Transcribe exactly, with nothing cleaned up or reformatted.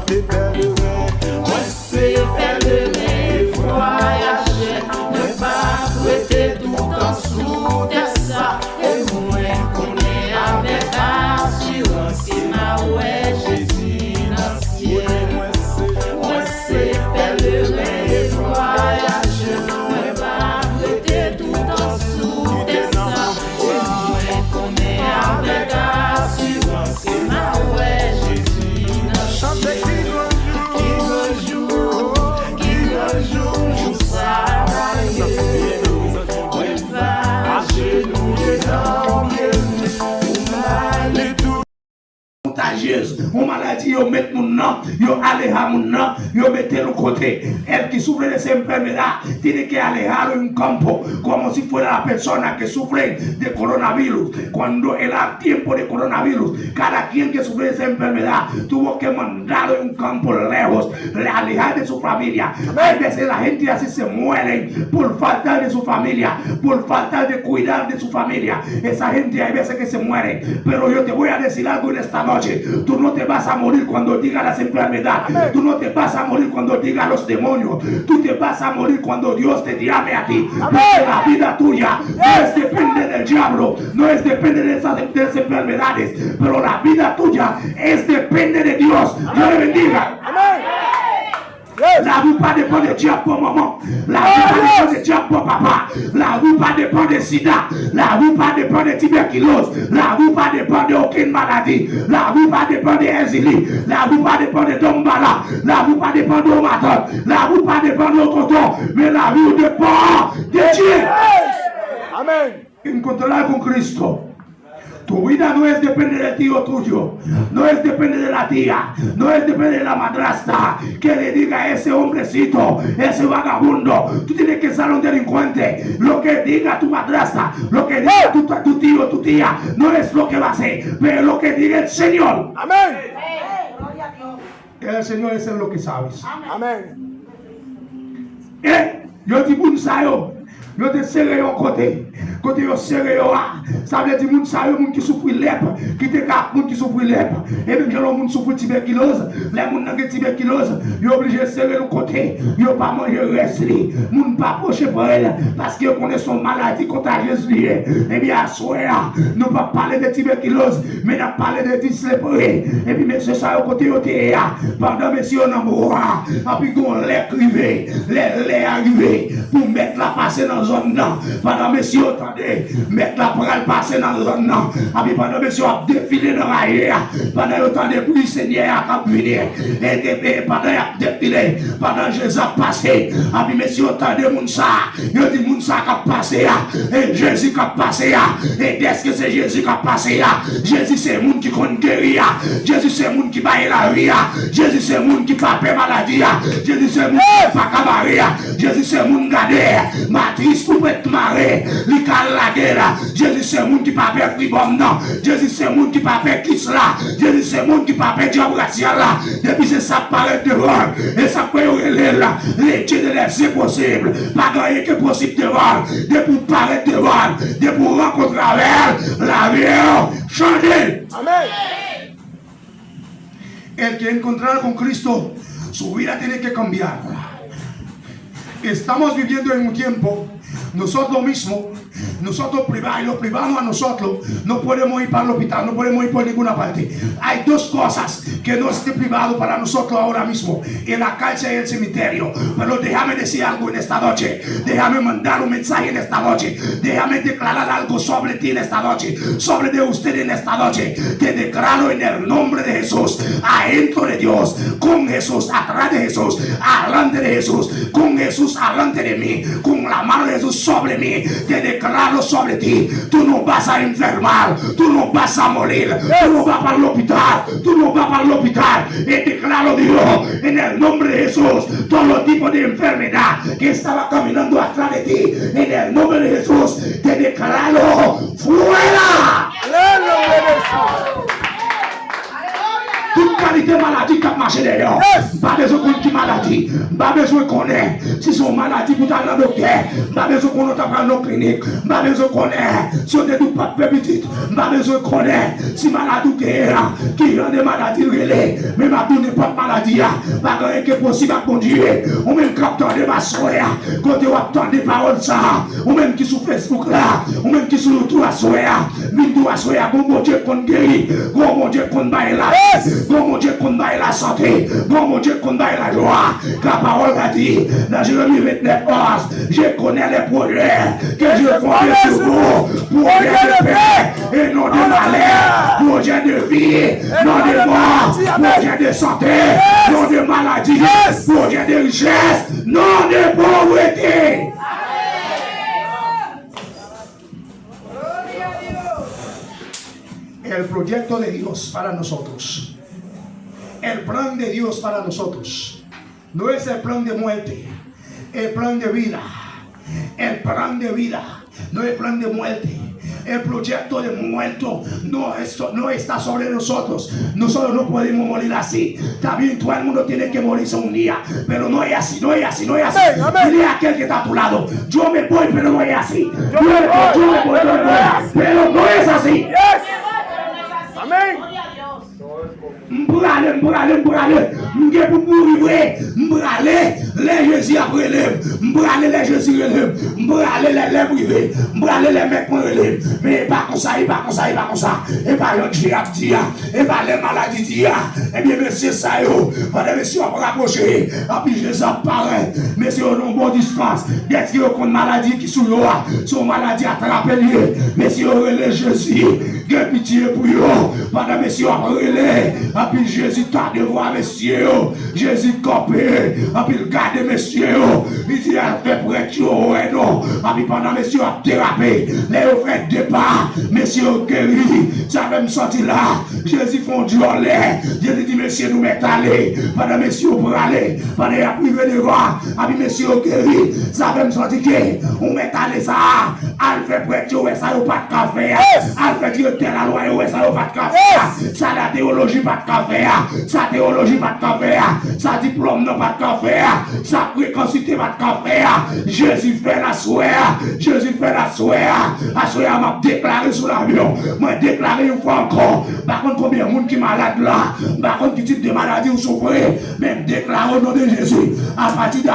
Mwen se pèleren e vwayajè, mwen pa ap rete toutan sou tè sa, e mwen konnen avèk asirans ke n a wè Jezi nan syèl. Mwen se pèleren e vwayajè, mwen pa ap rete toutan sou tè sa, e mwen konnen avèk asirans ke n a wè Jezi nan syèl. Ki gran jou, ki gran jou, jou sa va ye. Mwen va ajenouye nan pye l pou m ale tou. Kontagyez. Yon maladi yo met moun nan, yo aleha moun nan, yo mete l yon kote. El que sufre de esa enfermedad tiene que alejarlo de un campo, como si fuera la persona que sufre de coronavirus. Cuando era tiempo de coronavirus, cada quien que sufre de esa enfermedad tuvo que mandarlo de un campo lejos, alejar de su familia. Hay veces la gente así se muere por falta de su familia, por falta de cuidar de su familia. Esa gente hay veces que se muere. Pero yo te voy a decir algo en esta noche. Tú no te vas a morir cuando diga las enfermedades. Tú no te vas a morir cuando diga los demonios. Tú te vas a morir cuando Dios te llame a ti. Porque la vida tuya no es depende del diablo, no es depende de esas, de esas enfermedades. Pero la vida tuya es depende de Dios. Dios le bendiga. Lavi w pa depann de dyab pran manman. Lavi w pa depann de dyab pran papa. Lavi w pa depann de sida. Lavi w pa depann de tibèkiloz. Lavi w pa depann de okenn maladi. Lavi w pa depann de èzili. Lavi w pa depann de donmbala. Lavi w pa depann de yon matant. Lavi w pa depann de yon tonton. Men lavi w depann de Dye. Amèn. Encontrará con Cristo. Tu vida no es depende de ti o tuyo. No es depende de la tía. No es depende de la madrastra. Que le diga a ese hombrecito, ese vagabundo. Tú tienes que ser un delincuente. Lo que diga tu madrastra, lo que diga tu, tu tío, tu tía, no es lo que va a ser, pero lo que diga el Señor. Amén. El Señor es lo que sabe. Amén. E yo di moun sa yo, yo te sere yo kote. Kote yo sere yo a, sa vle di moun sa yo, moun ki soufri lèp, ki te ka ak moun ki soufri lèp. E menm jan lè yon moun soufri tibèkiloz, lè moun nan gen tibèkiloz, yo oblije sere l yon kote. Yo pa manje rès li. Moun pa pwoche pre l, paske yo konnen se yon maladi kontajyez li ye. Ebyen, aswè a, nou p ap pale de tibèkiloz, men n ap pale de dis lepre. Epi mesye sa yo kote yo te ye a, pandan mesye yo nan mwa a, anpi gon lè k rive. Lè, lè a rive pou mèt la pase nan zòn nan. Pandan mesye yo tande mèt la pral pase nan zòn nan, anpi pandan mesye yo ap defile nan raye a, pandan yo tande bri Senyè a k ap vini, e, e, e pandan y ap defile, pandan Jezi ap pase, anpi mesye yo tande moun sa a, yo di moun sa a k ap pase a, e Jezi k ap pase a, e dèske se Jezi k ap pase a, Jezi se moun ki konn geri a, Jezi se moun ki bay lavi a, Jezi se moun ki pa pè maladi a, Jezi se moun ki pa ka bare a, Jezi se moun gade, matris ou pèt mare, li ka lage la, Jezi se moun ki pa pè fribòm nan, Jezi se moun ki pa pè kis la, Jezi se moun ki pa pè dyab rasyal la, depi se sa k parèt devan l, e sa k fè yo rele l, le Dieu de l'inimpossible, pa gen anyen ki posib devan l, depi w parèt devan l, depi w rankontre avè l, lavi w chanje. Amèn. El que encontrar con Cristo, su vida tiene que cambiar. Estamos viviendo en un tiempo, nosotros mismos, nosotros privar, y los privarnos a nosotros, no podemos ir para el hospital, no podemos ir por ninguna parte. Hay dos cosas que no es privado para nosotros ahora mismo, en la cárcel y el cementerio. Pero déjame decir algo en esta noche. Déjame mandar un mensaje en esta noche. Déjame declarar algo sobre ti en esta noche, sobre de usted en esta noche. Te declaro en el nombre de Jesús, adentro de Dios, con Jesús, atrás de Jesús, alante de Jesús, con Jesús alante de mí, con la mano de Jesús sobre mí. Te declaro sobre ti. Tú no vas a enfermar, tú no vas a morir, tú no vas para el hospital, tú no vas para el hospital. Y declaro, Dios, en el nombre de Jesús, todo tipo de enfermedad que estaba caminando atrás de ti, en el nombre de Jesús, te declaro fuera. En el nombre de Jesús. Tout kalite maladi k ap mache dèyè w. M pa bezwen konn ki maladi. M pa bezwen konnen si se yon maladi pou w t al nan doktè. M pa bezwen konnen w t ap al nan klinik. M pa bezwen konnen si w te di w p ap fè pitit. M pa bezwen konnen si maladi w genyen an, ki jan de maladi l rele. Men m ap di w, nenpòt maladi a, pa gen anyen ki enposib ak Bondye. Ou menm k ap tande m aswè a, kote w ap tande pawòl sa a, ou menm ki sou Facebook la, ou menm ki sou YouTube aswè a, vin di w aswè a, gon Bondye k konn geri, gon Bondye k konn bay lavi, gon Bondye k konn bay lasante, gon Bondye k konn bay lajwa. Ka pawòl la di nan Jeremi vennèf, onz, je connais les projets que je compte sur vous, projets de paix et non de malheur, projets de vie, non de mort, projets de santé, non de maladie, projets de richesse, non de pauvreté. El proyecto de Dios para nosotros. El plan de Dios para nosotros. No es el plan de muerte, el plan de vida. El plan de vida, no es plan de muerte. El proyecto de muerto no, es- no está sobre nosotros. Nosotros no podemos morir así. Está bien, todo el mundo tiene que morirse un día, pero no es así, no es así, no es así. Amén, amén. Dile a aquel que está a tu lado, yo me voy, pero no es así. Yo me voy, yo me voy, yo me voy, pero no es así. Amén. M prale, m prale, m prale. M gen pou m mouri vre. M prale lè Jezi ap rele m. M prale lè Jezi rele m. M prale lè lè m rive. M prale lè mèt mwen rele m. Men e pa konsa, e pa konsa, e pa konsa. E pa jan je ap di a. E pa lè maladi di a. Ebyen, mesye sa yo, pandan mesye yo ap rapwoche, anpi Jezi ap parèt. Mesye yo nan yon bon distans. Dèske yo konn maladi ki sou yo a, se yon maladi atrape l ye. Mesye yo rele Jezi. Gen pitye pou yo. Pandan mesye yo ap rele, anpi Jezi tande vwa mesye yo. Jezi kanpe, anpi l gade mesye yo. Li di, al fè prèt yo wè non. Anpi pandan mesye yo ap derape, lè yo fè de pa, mesye yo geri. Sa fè m sòti la. Jezi fè yon djòlè. Jezi di, mesye, nou mèt ale. Pandan mesye yo prale, pandan y ap rive devan, anpi mesye yo geri. Sa fè m sòti ke ou mèt ale sa a. Al fè prèt yo wè sa yo pa t ka fè a. Al fè direktè lalwa yo wè sa yo pa t ka fè a. Sa latewoloji pa t ka fè a. Sa tewoloji pa t ka fè a. Sa diplòm nan pa t ka fè a. Sa frekansite pa t ka fè a. Jezi fè l aswè a. Jezi fè l aswè a. Aswè a, m ap deklare sou lavi w. Mwen deklare yon fwa ankò. M pa konn konbyen moun ki malad la. M pa konn ki tip de maladi w soufri. Men m deklare o non de Jezi. Apati de